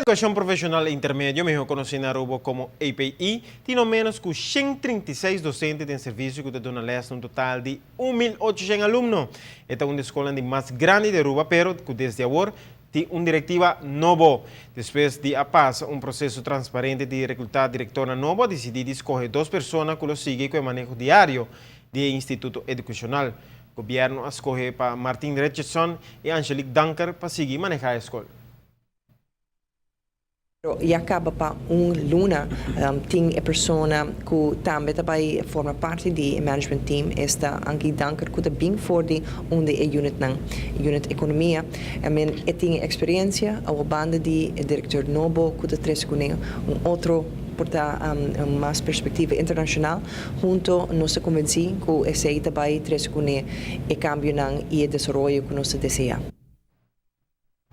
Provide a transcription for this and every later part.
Educacion Profesional Intermedio, miho conoci na Aruba como EPI, tin no menos cu 136 docente den servicio cu ta duna les na un total di 1800 alumno. E ta un di e scolnan di mas grandi di Aruba, pero cu desde awor tin un directiva nobo. Despues di a pasa un proceso transparente di recluta directornan nobo, a dicidi di scoge dos persona cu lo sigui cu e maneho diario di e instituto educacional. Gobierno a scoge pa Martin Richardson y Angelique Danker pa sigui maneha e scol. Pero ya caba pa un luna tin e persona cu tambe ta bay forma parti di e management team, esta Ankie Danker, cu ta bin for di un di e unitnan, unit economia. I mean, e tin e experiencia, awo banda di e director nobo cu ta trece cune un otro por ta mas perspectiva internacional, hunto nos ta convenci cu esey ta bay trece cune e cambionan y e desaroyo cu nos ta desea.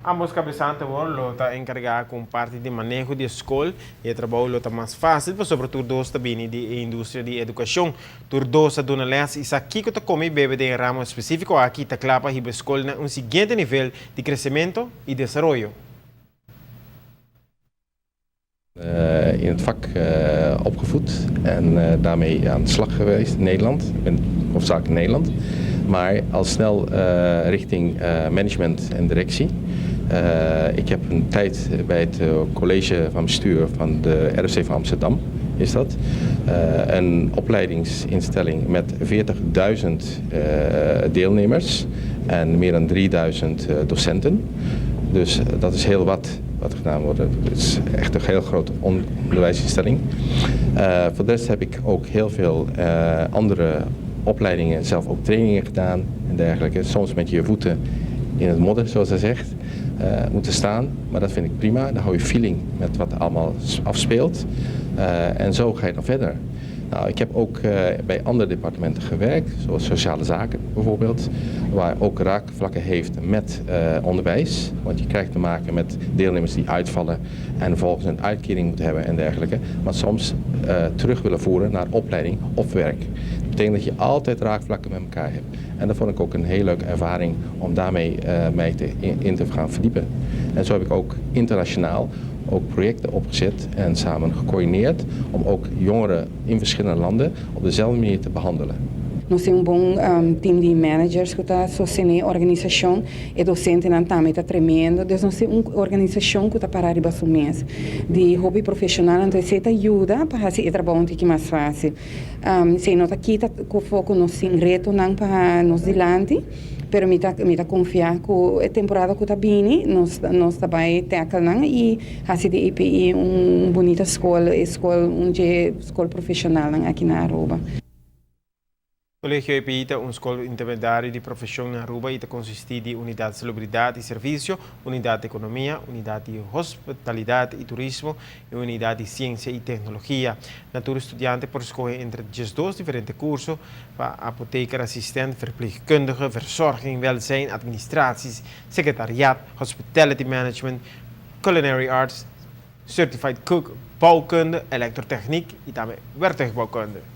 Ambos cabesante awor lo ta encarga cu parti di maneho di scol y e trabou lo ta mas facil, pasobra tur dos ta bini di e industria di educacion. Tur dos a duna les y sa kico ta come y bebe den ramo specifico aki ta cla pa hiba scol na un siguiente nivel di crecemento y desaroyo. In het vak opgevoed en daarmee aan de slag geweest in Nederland. Ik ben hoofdzakelijk in Nederland. Maar al snel richting management en directie. Ik heb een tijd bij het college van bestuur van de ROC van Amsterdam, is dat. Een opleidingsinstelling met 40.000 deelnemers en meer dan 3000 docenten. Dus dat is heel wat wat gedaan wordt. Het is echt een heel grote onderwijsinstelling. Voor de rest heb ik ook heel veel andere opleidingen, zelf ook trainingen gedaan en dergelijke. Soms met je voeten in het modder, zoals hij zegt, moeten staan. Maar dat vind ik prima. Dan hou je feeling met wat er allemaal afspeelt. En zo ga je dan verder. Nou, ik heb ook bij andere departementen gewerkt, zoals sociale zaken bijvoorbeeld, waar ook raakvlakken heeft met onderwijs. Want je krijgt te maken met deelnemers die uitvallen en vervolgens een uitkering moeten hebben en dergelijke. Maar soms terug willen voeren naar opleiding of werk. Dat betekent dat je altijd raakvlakken met elkaar hebt. En dat vond ik ook een hele leuke ervaring om daarmee mij in te gaan verdiepen. En zo heb ik ook internationaal ook projecten opgezet en samen gecoördineerd om ook jongeren in verschillende landen op dezelfde manier te behandelen. Nos tin un bon team di managers cu ta sostene e organisacion. E docentenan tambe ta tremendo. Dus nos tin un organisacion cu ta para riba su mes. Di hopi profesional, anto esey ta yuda pa haci e trabou un tiki mas facil. Esey no ta kita cu foco nos tin retonan pa nos dilanti, pero mi ta confia cu e temporada cu ta bini nos ta bay tackle nan y haci di EPI un bunita scol, scol un scol profesional nan aki na Aruba. Colegio EPI ta un scol intermediario di profesion na Aruba y ta consisti di Unidad di Salubridad y Servicio, Unidad di Economia, Unidad di Hospitalidad y Turismo y Unidad di Ciencia y Tecnologia. Na tur studiante por scoge entre 12 diferente curso pa apotheker, assistent, verpleegkundige, verzorging, welzijn, administratie, secretariaat, hospitality management, culinary arts, certified cook, bouwkunde, elektrotechniek y tambe werktuigbouwkunde.